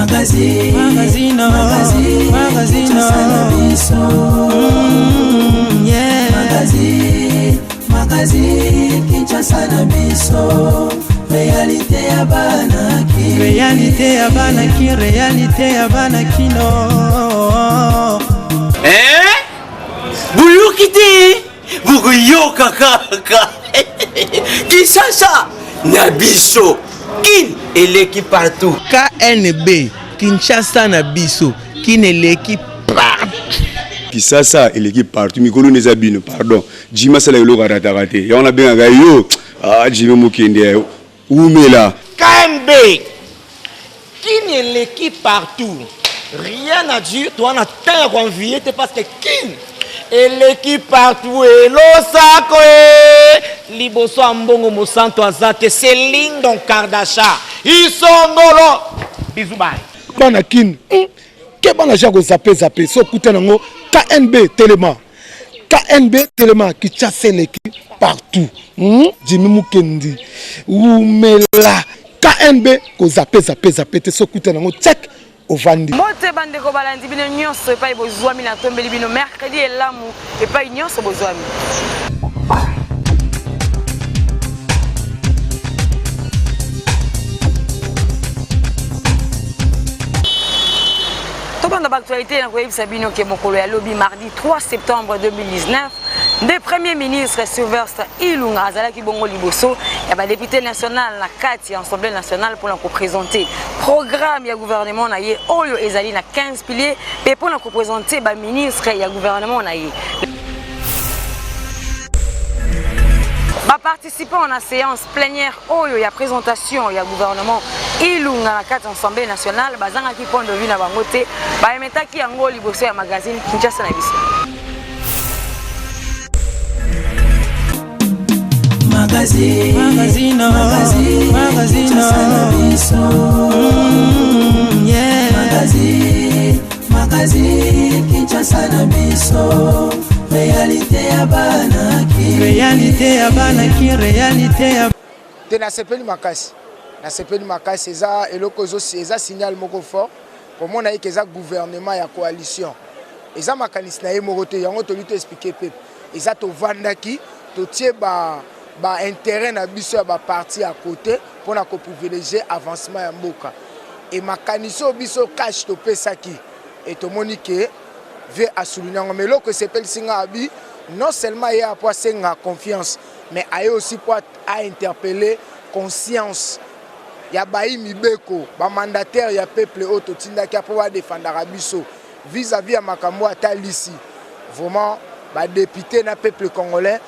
Magazine, magazine, magazine, magazine, yeah. Magazine, magazine, Kinshasa na biso. Réalité ya bana ki. Réalité ya bana ki, réalité ya bana kino. Eh? Boyoki te? Bokoyoka kaka. Kinshasa na biso. Kin eleki partout. KNB Kinshasa na biso. Kin eleki partout. Kisasa eleki partout mikolo nde eza bino pardon Jimmy asala eloko arataka te yango nabengaka yo ah Jimmy mokende wumela. KNB Kin eleki partout rien à dire toa na temps ya ko envier te parce que Kin eleki partout elosako e liboso ya mbongo mosantu aza te c'est Lindon Kardasha isongolo bisous bye. Bana kin hum keba na ja ko zappe zappe so okuta nango KNB telema KNB telema Kinshasa eleki partout hum Jimmy Mukendi wumela KNB ko zappe zappe zappe te so okuta nango check ovandi. Mbote bandeko balandi bino nyonso epai bozwami na tombeli bino mercredi elamu epai nyonso bozwami. Tobanda baactualité na koyebisa bino ke mokolo ya lobi mardi 3 septembre 2019 nde premier ministre Sylvestre Ilunga azalaki bongo liboso ya ba député national na kati ya Assemblée nationale mpona kopresente programme ya gouvernement na ye oyo ezali na 15 piliers mpe mpona kopresente ba ministre ya gouvernement na ye. Ba participants na séance plénière oyo ya présentation ya gouvernement Ilunga na kati Assemblée nationale bazangaki point de vue na bango te, baemetaki yango liboso ya magazine Kinshasa na biso. Magazine, magazine, magazine, magazine, Kinshasa na biso. Yeah. Magazine, magazine, Kinshasa na biso. Réalité ya bana ki. Réalité ya bana ki, réalité ya te nasepeli makasi nasepeli makasi eza eloko eza signal moko fort komona ye ke eza gouvernement ya coalition eza makanisi na ye moko te yango toli to expliquer pepe eza tovandaki totie ba ba intérêt na biso ya ba parti à côté mpona ko privilégier avancement ya mboka e makanisi oyo biso cash topesaki e tomoni ke vie asouligne yango mais eloko esepelisi nga abi non seulement ye apo asenga confiance mais aye aussi po a interpeller conscience ya bayi mibeko ba mandataire ya peuple oyo totindaki mpo badefendaka biso vis-à-vis ya makambo atalisi vraiment ba député na peuple congolais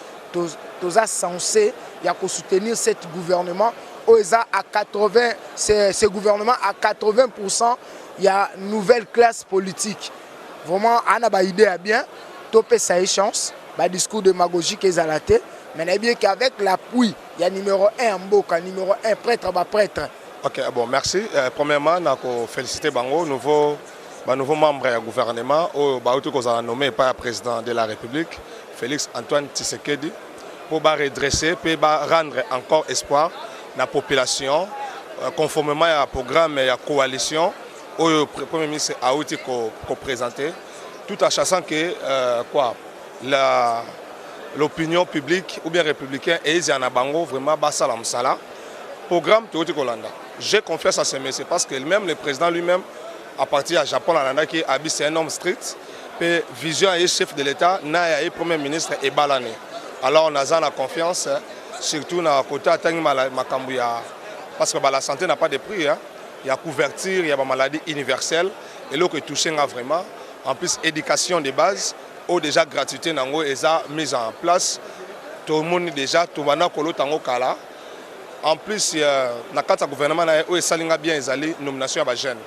toza censé ya kosoutenir cette gouvernement oyo eza à 80 ce gouvernement à 80% ya nouvelle classe politique vraiment ana ba idée ya bien topesa ye chance ba discours démagogique ezala te mais nayebi eke avec l'appui ya numéro 1 ya mboka numéro 1 prêtre ba prêtre. Ok, bon, merci. Premièrement, nako féliciter bango, nouveau, ba nouveau membre ya gouvernement oyo bauti kozala nommé par président de la République, Félix Antoine Tshisekedi, pour ba redresser pe ba rendre encore espoir na population conformément à programme ya coalition oyo Premier ministre auti ko présenter, tout en chassant que quoi la l'opinion publique ou bien républicain et ils en a bango vraiment basala musala programme toyoti kolanda. J'ai confiance à ce monsieur parce que même le président lui-même à partir à Japon alandaki abi c'est un homme strict pe vision ya chef de l'État na ya premier ministre ebalani. Alors naza na confiance surtout na côté atangi makambo ya parce que ba la santé n'a pas de prix hein. Il y a couverture, il y a ba maladie universelle et l'autre est touché nga vraiment. En plus éducation de base oyo déjà gratuité nango eza mise en place tomoni déjà tobanda kolota yango kala. En plus na kati ya gouvernement na ye oyo esali nga bien ezali nomination ya ba jeunes.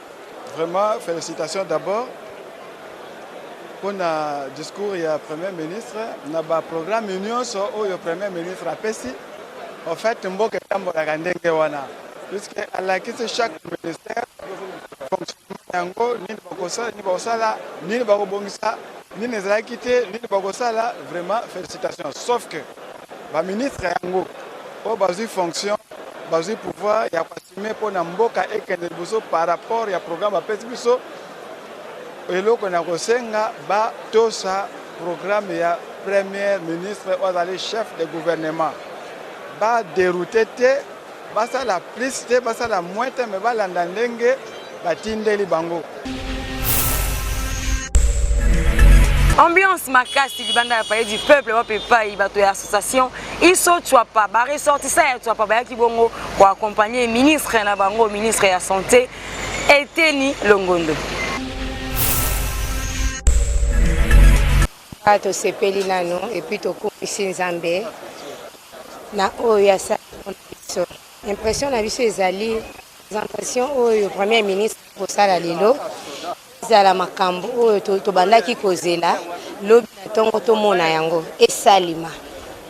Vraiment félicitations d'abord pour na discours ya Premier ministre na ba programme nyonso oyo Premier ministre apesi. En fait mboka etambolaka ndenge wana puisque alakisi chaque ministère fonctionnement yango nini bakosala, nini bakosala, nini bakobongisa, nini ezalaki te, nini bakosala. Vraiment félicitations. Sauf que ba ministre yango oyo bazwi fonction, bazwi pouvoir ya ko Continuer mpo na mboka ekende liboso par rapport ya programme bapesi biso. Eloko na kosenga batosa programme ya premier ministre oyo azali chef de gouvernement, ba deroute te, basala plus te, basala moins te, mais balanda ndenge batindeli bango. Ambiance makasi libanda ya palais du peuple wapi epai bato ya association Iso Tswapa ba ressortissants ya Tswapa bayaki bongo ko accompagner ministre na bango ministre ya santé Eteni Longondo. Ah, tosepeli nano epuis tokumisi Nzambe na oyo asali mpona biso. Impression na biso ezali présentation oyo premier ministre kosala lelo ezala makambo oyo tobandaki kozela lobi na ntongo tomona yango esalima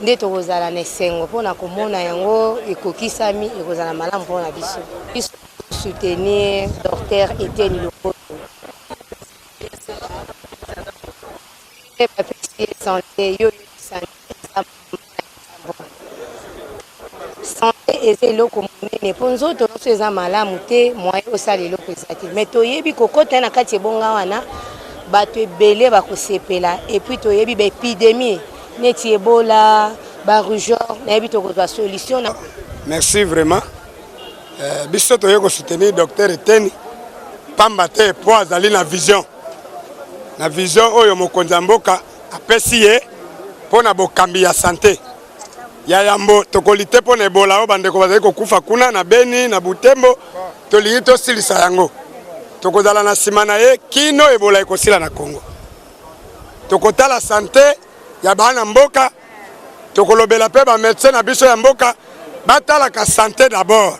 nde tokozala na esengo mpo na komona yango ekokisami, ekozala malamu mpo na biso. Biso soutenir docteur Eteni Lokoto bapesi ye sante yo sante Sante eza eloko monene mpo nzoto nyonso eza malamu te, moyen osala eloko eza te. Mais toyebi kokota na kati ebonga wana bato ebele bakosepela, et puis toyebi ba epidemie neti Ebola, ba rougeole, nayebi tokozwa solution na Merci vraiment. Euh, biso toye ko soutenir docteur Eteni pamba te po azali na vision. Na vision oyo mokonzi ya mboka apesi ye mpo na bokambi ya sante. Ya yambo tokolite mpo na Ebola oyo bandeko bazali kokufa kuna na Beni na Butembo, tolingi tosilisa yango. Tokozala na nsima na ye kino Ebola ekosila na Congo. Tokotala sante ya bana mboka, tokolobela mpe ba medecin na biso ya mboka batalaka sante d'abord,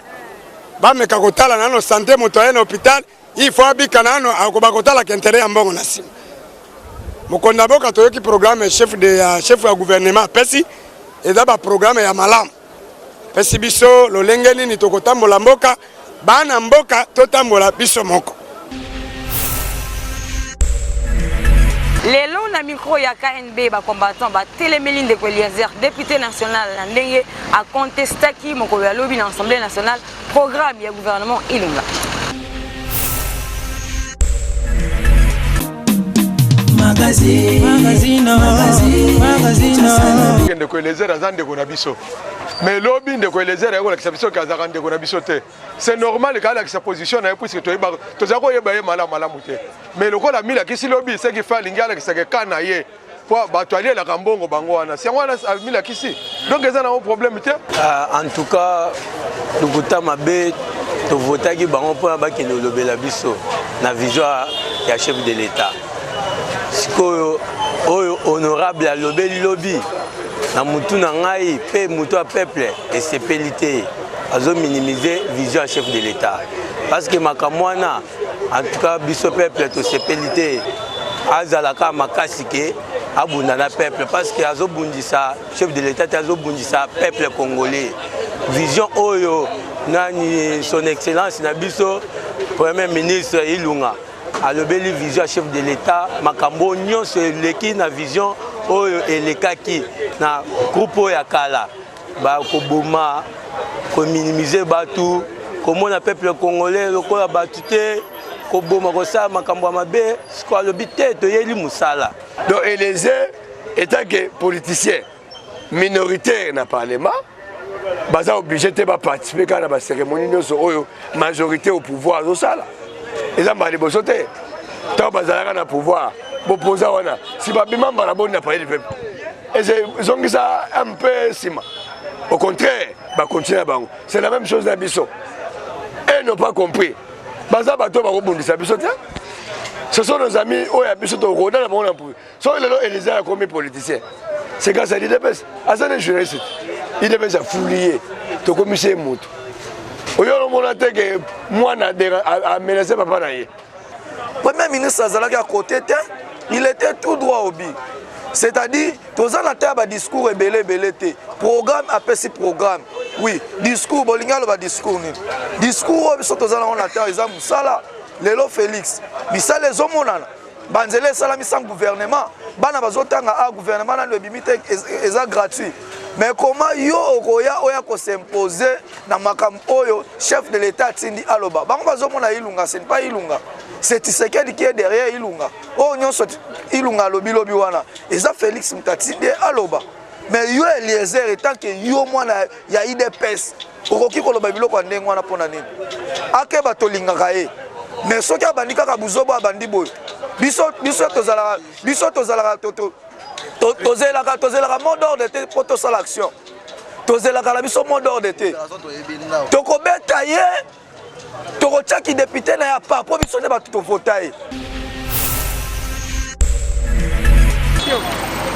bameka kotala nano sante. Moto aye na hôpital il faut abika nano, akoba kotalaka intérêt ya mbongo na nsima. Mokonzi ya mboka toyoki programme chef de ya chef ya gouvernement apesi, eza ba programme ya malamu, apesi biso lolenge nini tokotambola mboka, bana mboka totambola biso moko. Lelo na micro ya KNB ba combattants batelemeli ndeko Eliezer député national na ndenge acontestaki mokolo ya lobi na Assemblée nationale programme ya gouvernement Ilunga. Ndeko Eliezer aza ndeko na biso, mais lobi ndeko Eliezer aye kolakisa biso ke azalaka ndeko na biso te. C'est normal ke alakisa position na ye puisque toyeba tozala koyeba ye malamu malamu te, mais lokola amilakisi lobi ce qui fait alingi alakisaka ka na ye po bato alielaka mbongo bango wana si yango wana amilakisi, donc eza nango problème te. En tout cas lokuta mabe, tovotaki bango mpona bakende kolobela biso na vision ya chef de l'État. Sikoyo oyo honorable alobeli lobi na mutu na ngai mpe mutu ya peuple esepeli te, azominimize vision ya chef de l'État parce que makambo wana en tout cas biso peuple tosepeli te. Azalaka makasi ke abunda na peuple parce que azobundisa chef de l'État te, azobundisa peuple congolais. Vision oyo nani son excellence na biso premier ministre Ilunga alobeli vision ya chef de l'État, makambo nyonso eleki na vision oyo elekaki na groupe oyo ya kala, bakoboma, kominimize bato, komona peuple congolais lokola bato te, koboma, kosala makambo ya mabe. Sikoyo alobi te, toyeli mosala. Donc Eliezer étant que politicien minoritaire na parlement, baza obligé te baparticipe kaka na bacérémonie nyonso oyo majorité au pouvoir azosala. Eza mbala liboso te, ntango bazalaka na pouvoir bopoza wana si babima mbala boni na palais du peuple, ezongisa un peu nsima. Au contraire bacontinue na bango, c'est la même chose na biso. Et n'ont pas compris, baza bato bakobundisa biso te, ce sont nos amis oyo ya biso tokoda na bango na soki lelo Eliezer akomi politicien, c'est grâce à l'UDPS. Aza ne journaliste, UDPS afuli ye, tokomisi ye motu oyo omona te ke mwana amenace papa na ye. Premier ministre azalaki à côté te, il était tout droit au but. C'est-à-dire toza na ta ya badiscours ebele ebele te, programme apesi programme. Oui, discours bolingi aloba discours nini? Discours oyo biso toza nango na ta eza mosala. Lelo Félix misala ezomonana, banzela esalami sans gouvernement, bana bazotanga a gouvernement nano ebimi te, eza gratuit. Mais comment yo okoya oya ko s'imposer na makambo oyo chef de l'État atindi aloba? Bango bazomona Ilunga, ce n'est pas Ilunga. C'est Tshisekedi qui est derrière Ilunga. Oyo nyonso Ilunga alobi lobi wana, eza Félix moto atindi ye aloba. Mais yo Eliezer, etant que yo mwana ya UDPS, okoki koloba biloko ya ndenge wana mpona nini? Akeba, tolingaka ye. Mais soki abandi kaka buzoba, abandi boye, biso biso tozalaka biso tozalaka tozelaka tozelaka mot d'ordre te mpo tosala action. Tozelaka na biso mot d'ordre te. Tokobeta ye, tokotiaki député na ye apa mpo biso nde bato tovota ye.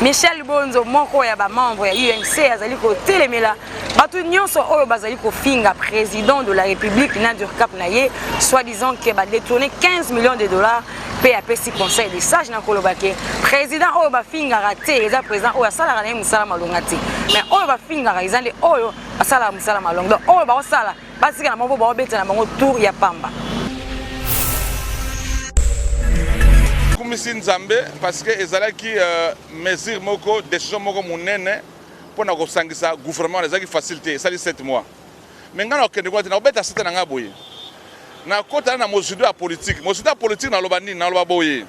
Michel Bonzo, moko ya bamembre ya UNC, azali kotelemela bato nyonso oyo bazali kofinga président de la République na Durcap na ye, soi-disant ke badétourné 15 millions de dollars, mpe apesi conseil de sage na koloba ke président oyo bafingaka te eza président oyo asalaka na ye mosala malonga te, mais oyo bafingaka eza nde oyo basalaka mosala malonga. Donc oyo baosala, batika na bango mpo baobeta na bango tour ya pamba. Kumisi Nzambe parce que ezalaki mesure moko, décision moko monene mpona kosangisa gouvernement. Ezalaki facile te, esali 7 mois. Mais ngai nakokende kuna te, nakobeta sete na ngai boye, nakotana na mozindo ya politique. Mozindo ya politique, naloba nini? Naloba boye: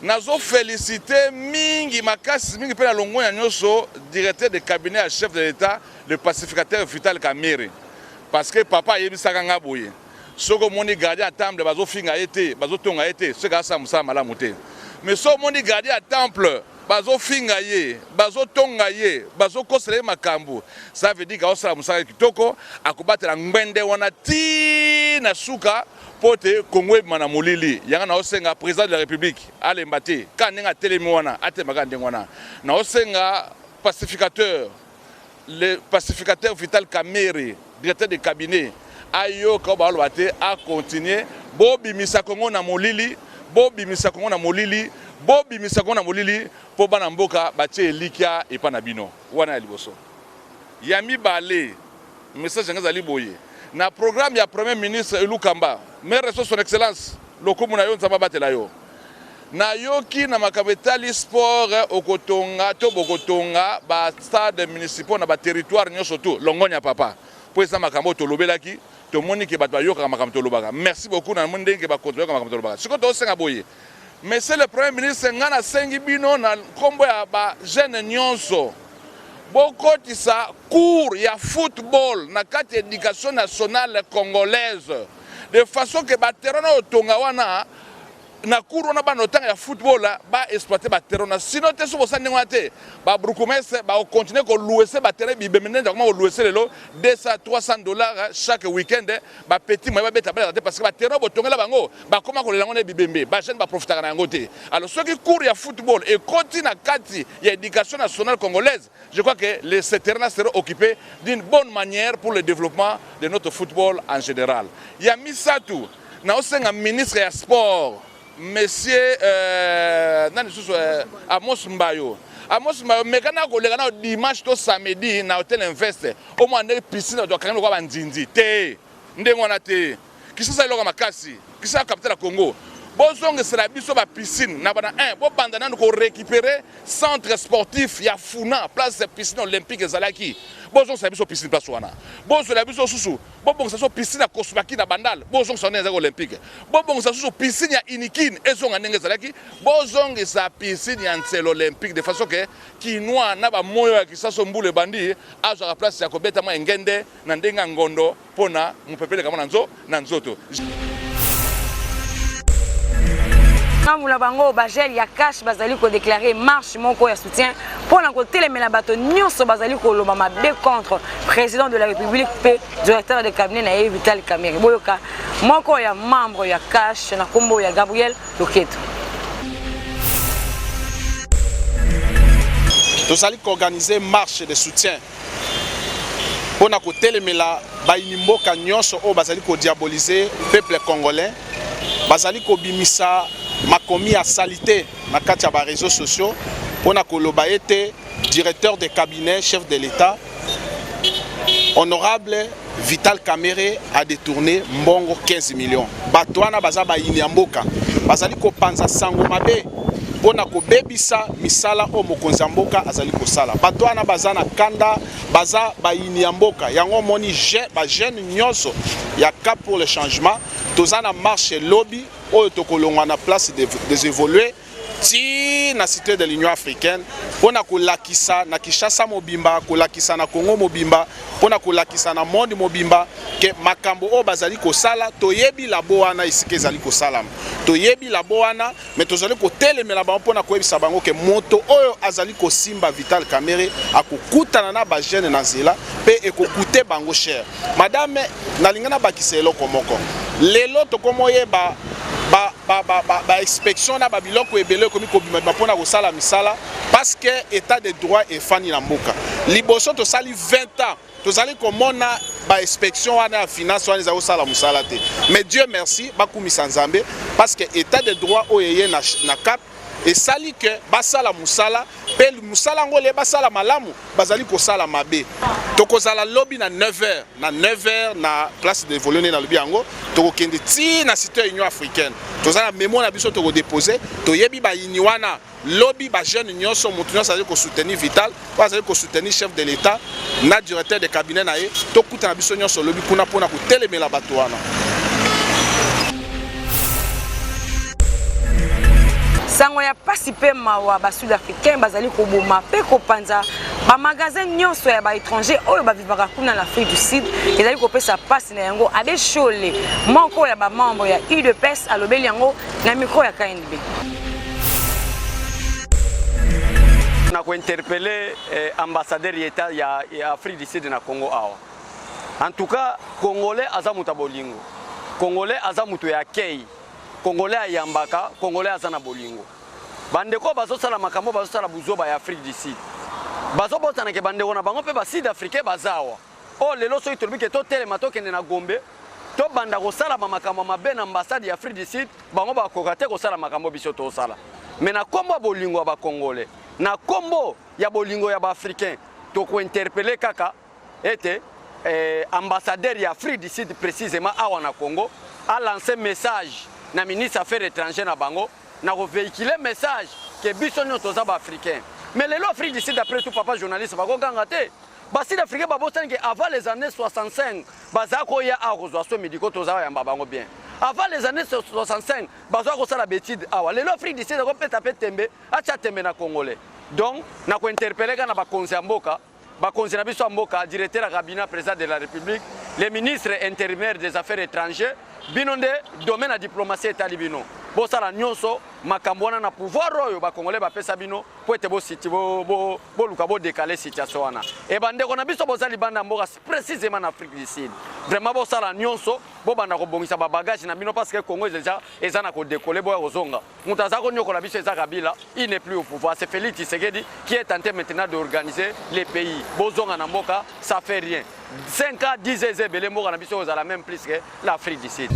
nazoféliciter mingi makasi mingi mpe na longonya nyonso directeur de cabinet ya chef de l'État, le pacificateur Vital Kamerhe, parce que papa ayebisaka nga boye: soki omoni gardien ya temple bazofinga ye te, bazotonga ye te, soki asala mosala malamu te. Mais soki omoni gardien ya temple bazofinga ye, bazotonga ye, bazokosela ye makambo, ça veut dire que aosala mosala kitoko, akobatela ngwende wana ti na suka mpo te Kongo ebima na molili. Yanga naosenga président de la République alemba te, kaka ndenge atelemi wana, atelema kaka ndenge wana. Naosenga pacificateur, le pacificateur Vital Kamerhe, directeur de cabinet, ayoka oyo baloba te, acontinuer. Bobimisa Kongo na molili, bobimisa Kongo na molili, bobimisa Kongo na molili, mpo bana mboka batie elikya epa na bino. Wana ya liboso. Ya mibale, message yango ezali boye: na programme ya premier ministre Ilunkamba, mere so son excellence, lokumu na yo, Nzambe abatela yo, nayoki na makambo etali sport, okotonga to bokotonga bastade municipaux na baterritoire nyonso. Tu longonya papa, mpo eza makambo oyo tolobelaki. Tomoni ke bato bayokaka makambo tolobaka. Merci beaucoup. Namoni ndenge bakonzi bayokaka makambo tolobaka. Sikoyo tosenga boye: monsieur le premier ministre, ngai nasengi bino na nkombo ya bajeune nyonso, bokotisa cours ya football na kati ya éducation nationale congolaise, de façon ke baterrain oyo tonga wana na cours wana, bana otanga ya football, baexploiter baterrain na. Sinon te, so bosala ndenge wana te, babourgmestre bakocontinuer kolouer baterrain bibembe ndenge bakoma kolouer lelo 200 300 dollars chaque week-end. Bapetits moyen babeta balaka te, parce que baterrain botongela bango bakoma kolela yango na bibembe, bajeune baprofitaka na yango te. Alors soki cours ya football ekoti na kati ya éducation nationale congolaise, je crois que les, ces terrains seront occupés d'une bonne manière pour le développement de notre football en général. Ya misato, naosenga ministre ya sport, monsieur nani lisusu, Amos Mbayo. Amos Mbayo, meka na koleka na dimanche to samedi na hotel Invest, omona ndenge piscine bato bakangi lokola banzinzi te. Ndenge wana te. Kinshasa eloko makasi, Kinshasa capitale ya Congo. Bozongesela biso bapiscine na bana 1. Bobanda nanu korécupérer centre sportif ya Funa, place piscine olympique ezalaki. Bozongisela biso piscine place wana. Bozwela biso susu, bobongisa biso piscine ya Kosmaki na Bandal, bozongisa ndenge ezalaki olympique. Bobongisa susu piscine ya Unikin, ezonga ndenge ezalaki. Bozongisa piscine ya Nsele olympique, de façon ke Kinois na bamoyo ya Kinshasa, mbula ebandi, azwaka place ya kobeta mwa engende na ndenge ya ngondo mpo na mopepe eleka mwa na nzoto. Ngambo na bango, bagel ya cash bazali kodéclarer marche moko ya soutien mpona kotelemela bato nyonso bazali koloba mabe contre président de la République mpe directeur de cabinet na ye Vital Kamerhe. Boyoka moko ya membre ya cash na nkombo ya Gabriel Loketo. Tozali koorganiser marche de soutien mpona kotelemela bayini mboka nyonso oyo bazali kodiaboliser peuple congolais, bazali kobimisa makomi ya saleté na kati ya baréseaux sociaux mpona koloba ete directeur de cabinet chef de l'État, honorable Vital Kamerhe, a détourné mbongo 15 millions. Bato wana baza bayini ya mboka, bazali kopanza sango mabe. mpo na kobebisa misala oyo mokonzi ya mboka azali kosala. Bato wana baza na kanda, baza bayini ya mboka. Yango omoni ba jeunes nyonso ya Cap pour le changement toza na marche lobi oyo tokolongwa na place des evolues ti na cité de l'Union africaine mpo na kolakisa na Kinshasa mobimba, kolakisa na Congo mobimba, mpo na kolakisa na monde mobimba ke makambo oyo bazali kosala toyebi labo wana esika ezali kosalama, toyebi labo wana mais tozali kotelemela bango mpo na koyebisa bango ke moto oyo azali kosimba Vital Kamerhe akokutana na ba jeune na nzela mpe ekokute bango cher. Madame, nalingi nabakisa eloko moko. Lelo tokomoyeba ba ba ba ba, ba inspection na ba biloko ebele ekomi kobima bima mpona kosala misala parce que état de droit efandi na mboka. Liboso tosali 20 ans tozali komona ba inspection wana ya finance wana ezali kosala mosala te, mais Dieu merci, bakumisa Nzambe parce que état de droit oyo eye na, na cap esali ke basala mosala mpe mosala yango olie basala malamu bazali kosala mabe. Tokozala lobi na 9h na 9h na place de volone, nalobi yango, tokokende ti na cité Union africaine. Toza na memo na biso tokodepose, toyebi bayini wana. Lobi ba jeune nyonso, moto nyonso azali kosoutenir Vital oyo azali kosoutenir chef de l'État na directeur de cabinet na ye, tokutana biso nyonso lobi kuna mpona kotelemela bato wana. Sango ya pasi mpe mawa, ba sud-africain bazali koboma mpe kopanza ba magasin nyonso ya ba étranger oyo bavivaka kuna na Afrique du Sud. Ezali kopesa pasi na yango. Abe Shole, moko ya ba membre ya UDPS, alobeli yango na micro ya KNB. Na kointerpele eh, ambassadeur ya etat ya, ya Afrique du Sud na Congo awa. En tout cas, Congolais aza moto ya bolingo. Congolais aza moto ya accueil. Congolais ayambaka, Congolais aza na bolingo. Bandeko bazosala makambo, bazosala buzoba ya Afrique du Sud. Bazobosana ke bandeko na bango mpe ba Sud africain baza awa. Oyo lelo soki tolobi ke totelema tokende na Gombe, tobanda kosala ba makambo ya mabe na ambassade ya Afrique du Sud, bango bakoka te kosala makambo biso tosala. Mais na kombo ya bolingo ya ba Congolais, na kombo ya bolingo ya ba Africains, toko interpeller kaka ete eh, ambassadeur ya Afrique du Sud précisément awa na Congo a lancé message na ministre affaires étrangères na bango na ko véhiculer message que biso nyonso toza ba africains. Mais lelo Afrique du Sud après tout papa journaliste bakoganga te. Ba Sud africains babosani que avant les années 65 bazala koya awa kozwa soins médicaux, toza koyamba bango bien. Avant les années 65 bazwa kosala betide awa. Lelo Afrique du Sud akopeta pe tembe, atia tembe na Congolais. Donc na ko interpeller kaka na bakonzi ya mboka, bakonzi na biso ya mboka, directeur ya cabinet président de la République, les ministres intérimaires des affaires étrangères, bino nde domaine ya diplomatie etali bino. Bosala nyonso makambo wana na pouvoir oyo ba Congolais bapesa bino po ete bositi bo, bo, boluka bo décaler situation wana. E bandeko na biso boza libanda mboka précisément na Afrique du Sud. Vraiment bosala nyonso bobanda kobongisa ba bagage na bino parce que Congo déjà eza na ko décoller boya kozonga. Moto aza konyokola biso eza Kabila, il n'est plus au pouvoir, c'est Félix Tshisekedi qui est tenté maintenant d'organiser les pays. Bozonga na mboka, ça fait rien. 5 ans, 10 ans eza ebele mboka na biso ozala même plus que l'Afrique du Sud.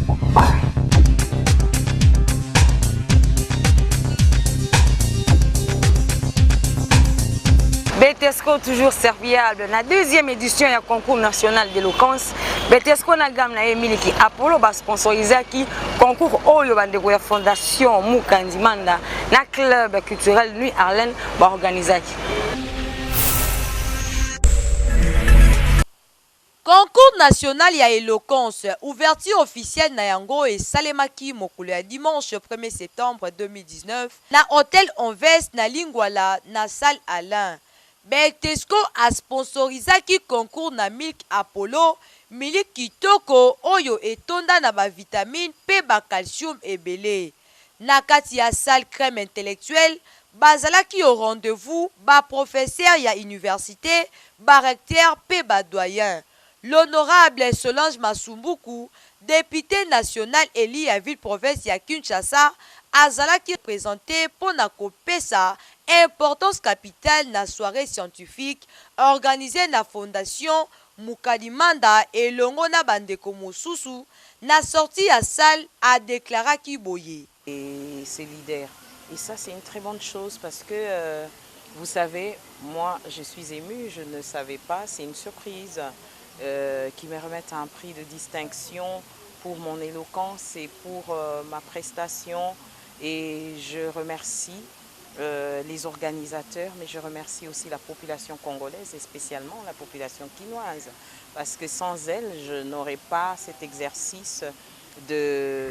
BTSCO toujours serviable. La deuxième édition ya concours national d'éloquence, BTSCO na gamme na ye miliki Apollo ba sponsorisaki concours oyo bandeko ya fondation Mukandi Manda na club culturel Nuit Arlène ba organisaki. Concours national ya eloquence, ouverture officielle na yango esalemaki mokolo ya dimanche premier septembre 2019 na hotel Onves na Lingwala na salle Alain. Beltesco a sponsorisaki concours na Milk Apollo, miliki kitoko oyo etonda na ba vitamines mpe ba calcium ebele. Na kati ya salle crème intellectuelle, bazalaki au rendez-vous ba professeurs ya universite, ba recteurs mpe ba doyens. L'honorable Solange Masumbuku, depute national elu ya ville-province ya Kinshasa, azalaki presente mpo na kopesa importance capitale na soiree scientifique organisee na Fondation Mukadimanda elongo na ba ndeko mosusu. Na sortie ya salle, a declaraki boye. Et ses leaders et ça c'est une très bonne chose parce que euh, vous savez moi je suis émue je ne savais pas c'est une surprise euh, qui me remettent un prix de distinction pour mon éloquence et pour euh, ma prestation et je remercie. euh, les organisateurs, mais je remercie aussi la population congolaise et spécialement la population quinoise, parce que sans elle, je n'aurais pas cet exercice de,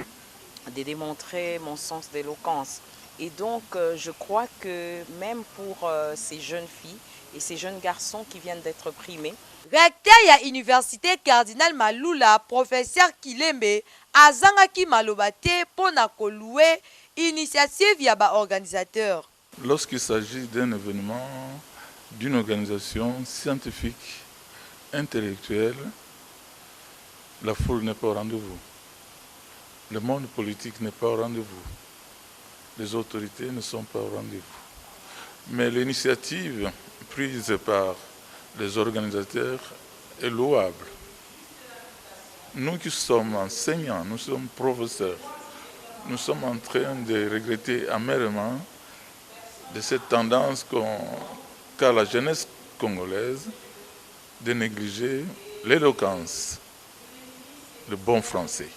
de démontrer mon sens d'éloquence. Et donc, euh, je crois que même pour euh, ces jeunes filles et ces jeunes garçons qui viennent d'être primés, Recteur ya universite Cardinal Malula, Professeur Kilembe, azangaki maloba te mpo na ko louer initiative ya ba organisateurs. Lorsqu'il s'agit d'un événement d'une organisation scientifique, intellectuelle, la foule n'est pas au rendez-vous. Le monde politique n'est pas au rendez-vous. Les autorités ne sont pas au rendez-vous. Mais l'initiative prise par les organisateurs est louable. Nous qui sommes enseignants, nous sommes professeurs, nous sommes en train de regretter amèrement de cette tendance qu'a la jeunesse congolaise de négliger l'éloquence, le bon français.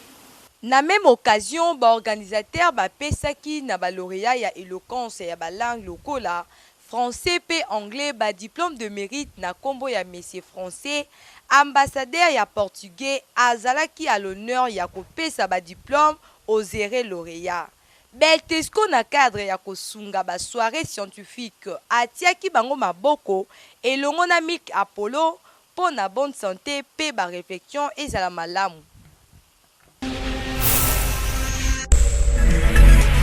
Na meme occasion, ba organisateurs bapesaki na ba laureats ya eloquence ya ba langues lokola français mpe anglais ba diplomes de merite na kombo ya Monsieur Français, ambassadeur ya portugais azalaki à l'honneur ya kopesa ba diplomes aux heureux laureats. Beltesco na cadre ya kosunga ba soirees scientifiques atiaki bango maboko elongo na Milk Apollo mpo na bonne sante mpe ba reflexions ezala malamu.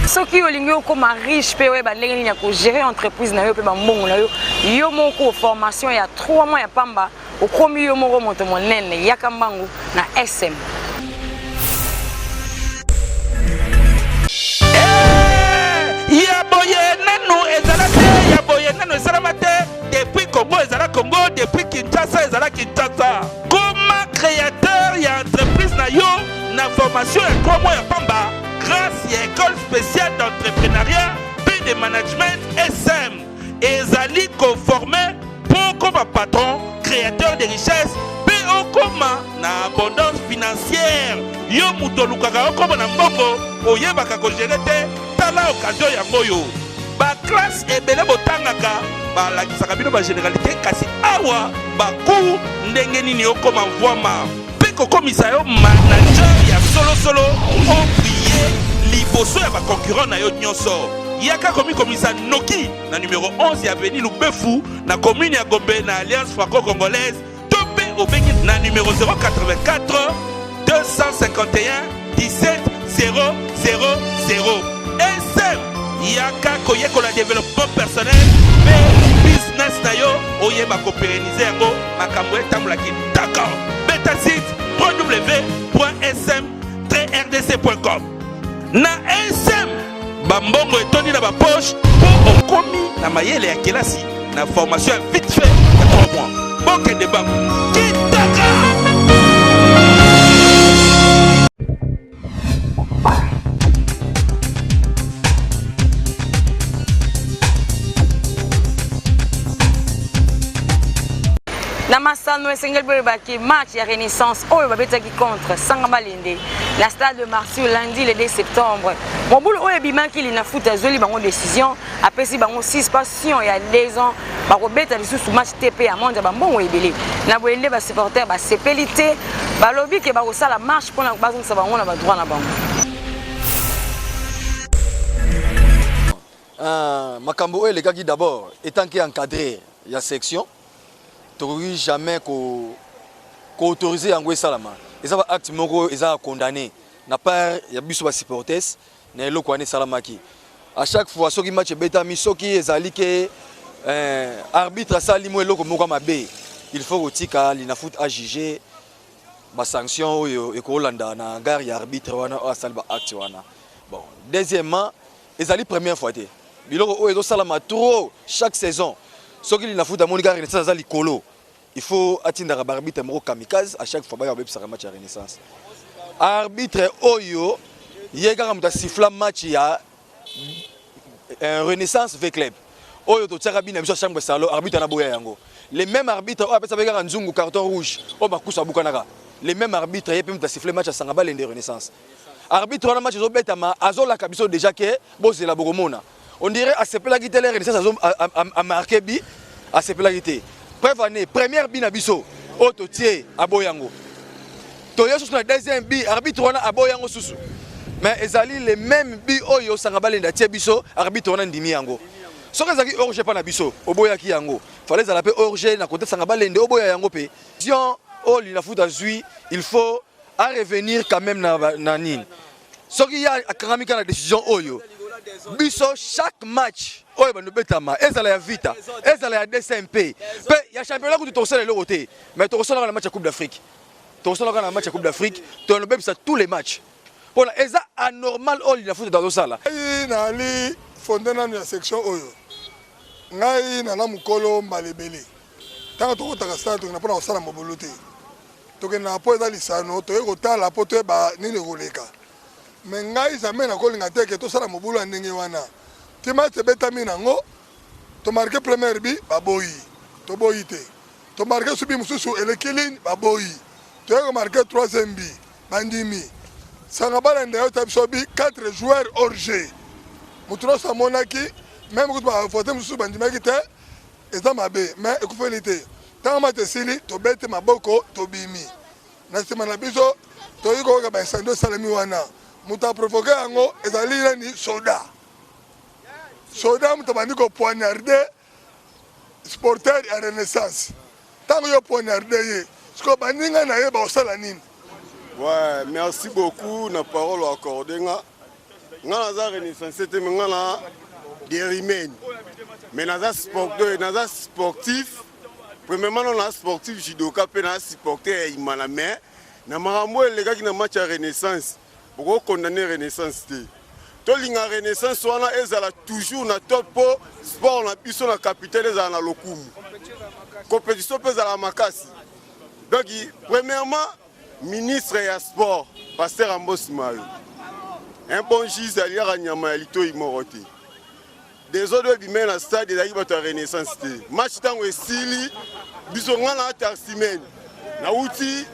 Soki olingi okoma riche mpe oyeba ndenge nini ya kogere entreprise na yo mpe bambongo na yo yo moko, formation ya 3 mois ya pamba, okomi yo moko moto monene. Yaka mbangu na SM. Ya boye nanu ezala te, ya boye nanu esalama te depuis Congo ezala Congo, depuis Kinshasa ezala Kinshasa. Koma créateur ya entreprise na yo na formation ya 3 mois ya pamba grâce ya école spéciale d'entrepreneuriat mpe de management SM. Ezali koforme mpo okoma patron créateur de richesse mpe okoma na abondance financière. Yo moto olukaka okoma na mbongo, oyebaka kogere te, tala occasion yango oyo. Baklasse ebele botangaka balakisaka bino bagénéralité, kasi awa bacours ndenge nini okoma mvwama mpe kokomisa yo manager ya solosolo, obrille liboso ya baconcurrent na yo nyonso. Yaka komikomisa noki na numero 11 ya avenue Lubefu na commune ya Gombe na Alliance franco-congolaise, to mpe obengi na numero 084 251 17 000. SM, yaka koyekola développement personnel mpe business na yo, oyeba kopérenniser yango, makambo etambola kitoko. Beta site www.sm-rdc.com. Na SM, bambongo etondi na bapoche mpo okomi na mayele ya kelasi na formation ya vite fait ya 3 mois. Bokende bango kitaka. Na masano, esengeli boyebaki match ya Renaissance oyo babetaki contre Sanga Balende na stade de Martyr lundi le 2 septembre. Mobulu oyo ebimaki, Linafoot azweli bango décision, apesi bango suspension ya 2 ans, bakobeta lisusu match te mpe amende ya bambongo ebele. Na boye nde basupporter basepeli te, balobi ke bakosala marche mpona bazongisa bango na badroit na bango. Makambo oyo elekaki, d'abord etant que encadré ya section, tokoki jamais ko koautoriser yango esalama. Eza ba acte moko eza condamné na part ya biso basupporters na eloko wana esalamaki. À chaque fois soki match ebetami, soki ezali ke arbitre asali mo eloko moko ya mabe, il faut kotika Linafoot ajuge basanction oyo ekolanda na gare ya arbitre wana oyo asali baacte wana. Bon, deuxièmement, ezali première fois te, biloko oyo ezosalama trop. Chaque saison, soki Linafoot amoni kaka Renaissance aza likolo, il faut atindaka baarbitre moko kamikaze. À chaque fois baya babebisaka match ya Renaissance. Arbitre oyo ye kaka moto asifla match ya Renaissance V Club oyo totiaka bina biso ya chambre salon, arbitre na boya yango. Le même arbitre oyo apesa mpe kaka nzungu carton rouge oyo bakusu abukanaka, le même arbitre ye mpe moto asifle match ya Sanga Balende Renaissance. Arbitre wana, match ezobetama, azolaka biso déjà ke bozela, bokomona. On dirait asepelaki te, Renaissance azo amarquer but, asepelaki te. Preuve année, première but na biso oyo totie, aboyi yango. Toye susu na deuxième but, arbitre wana aboyi yango susu. Mais ezali le même but oyo Sanga Balenda tie biso, arbitre wana ndimi yango. Soki ezalaki hors-jeu mpa na biso, oboyaki yango. Fallait ezala mpe hors-jeu na côté Sanga Balende, oboya yango mpe. Décision oyo Linafoot azwi, il faut à revenir quand même na nini. Soki ye akangami kaka na décision oyo, biso chaque match oyo bando betama, ezala ya Vita, ezala ya DCMP mpe ya championnat kutu, tokosala eloko te. Mais tokosalaka na match ya Coupe d'Afrique, tokosalaka na match ya Coupe d'Afrique, tolobebisa tous les matchs mpona eza anormal oyo Linafoot azosala. Ngai nali fonde nanu ya section oyo. Ngai nana mokolo mbala ebele, ntango tokotaka stade, tokenda mpona kosala mobulu te. Tokendaka mpo eza lisano, toye kotala mpo toyeba nini ekoleka. Mais ngai jamais nakolinga te ke tosala mobulu ya ndenge wana. Ti match ebetami nango, tomarquer première but, baboyi. Toboyi te. Tomarquer su but mosusu, eleki ligne, baboyi. Toye komarquer troisième but, bandimi. Sanga Balanda yota biso but, 4 joueurs hors jeu. Moto nyonso amonaki, même kutu bavote mosusu bandimaki te, eza mabe. Mais ekufeli te. Ntango match esili, tobeti maboko, tobimi. Na nsima na biso, toyei koyoka baincendie esalemi wana. Moto aprovoquer yango ezali nani? Soda. Soda moto abandi kopoignarder supporter ya Renaissance. Ntango yo poignarder ye, sikoyo baninga na ye bakosala nini? Ouais, merci beaucoup na parole accordée nga. Nga naza Renaissance te, mais nga na Derimène. Mais naza sport, naza sportif. Premièrement, non, naza sportif judoka pe na supporter ya Imana, mais na makambo elekaki na match ya Renaissance, boko condamner Renaissance te. Tolinga Renaissance wana ezala toujours na top mpo sport na biso na capitale ezala na lokumu, compétition mpe ezala makasi. Donc premièrement, ministre ya sport, pasteur Ambos Mayo, un bon juge aliaka nyama ya litoi moko te. Désordre ebimai na stade ezalaki bato ya Renaissance te. Match ntango esili, biso, nga na taximan, nauti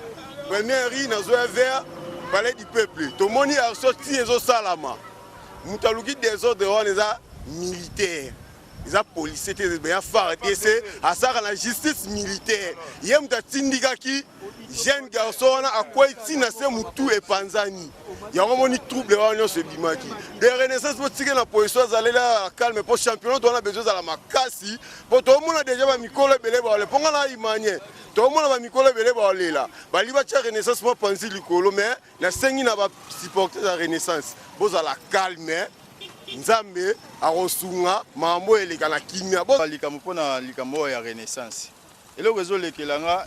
première rue, nazoya vers Palais du Peuple, tomoni action ti ezosalama. Moto aluki désordre wana eza militaire, eza policier te, ya FARDC, asalaka na justice militaire. Ye moto atindikaki jeune garçon wana, akwei ntina se motu epanzani. Yango moni trouble wana nyonso ebimaki. De Renaissance mpo tike na position azaleli calme mpo championnat wana bezo ezala makasi, mpo toomona déjà bamikolo ebele baolela. Mpo nga na imanie, toomona bamikolo ebele baolela, bali batya Renaissance mwa panzi likolo. Mais nasengi na basupporter ya Renaissance, bozala calme, Nzambe akosunga, makambo oyo eleka na kimia. Likambo mpona likambo oyo ya Renaissance, eloko ezolekela nga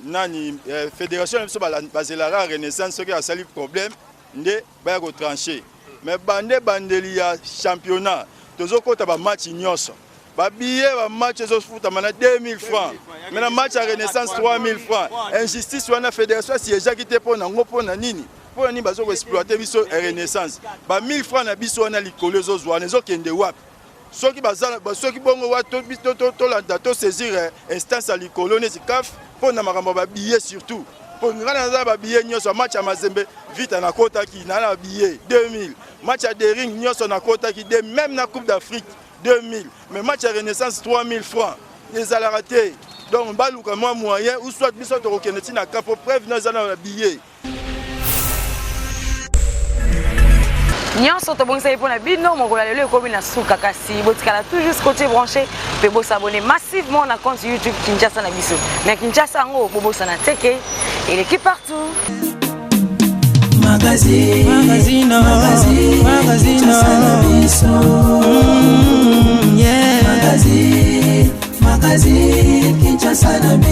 nani, fédération na biso bazelaka Renaissance soki asali problème nde baya kotrancher. Mais bande bandeli ya championnat, tozokɔta bamatch nyonso, babillet bamatch ezofutama na 2000 francs, mais na match ya Renaissance 3000 francs. Injustice wana, fédération asiégeaki te mpo nango. Mpo na nini? Mpo na nini bazokoexploiter biso Renaissance? Ba 1000 francs na biso wana likolo ezozwa wana, ezokende wapi? Soki baza, soki bongo wa tolanda, tosaisir instance ya likolo neti CAF mpo na makambo ya babillet. Surtout mpo ngai naza babillet nyonso ya match ya Mazembe, Vita, nakotaki na billet 2000. Match ya Daring nyonso nakotaki, même na Coupe d'Afrique 2000. Mais match ya Renaissance 3000 francs, ezalaka te. Donc baluka mwa moyen ou soit biso tokokende ntina CAF po preuve no eza na billet. Nyonso tobongisaki mpo na bino mokolo ya lelo ekomi na suka, kasi botikala toujours scotché, branché, mpe bos'abonner massivement na compte YouTube Kinshasa na biso. Na Kinshasa yango, bobosana teke eleki partout. Magazine, magazine, magazine, magazine, na biso. Yeah. Magazine, magazine, Kinshasa na biso.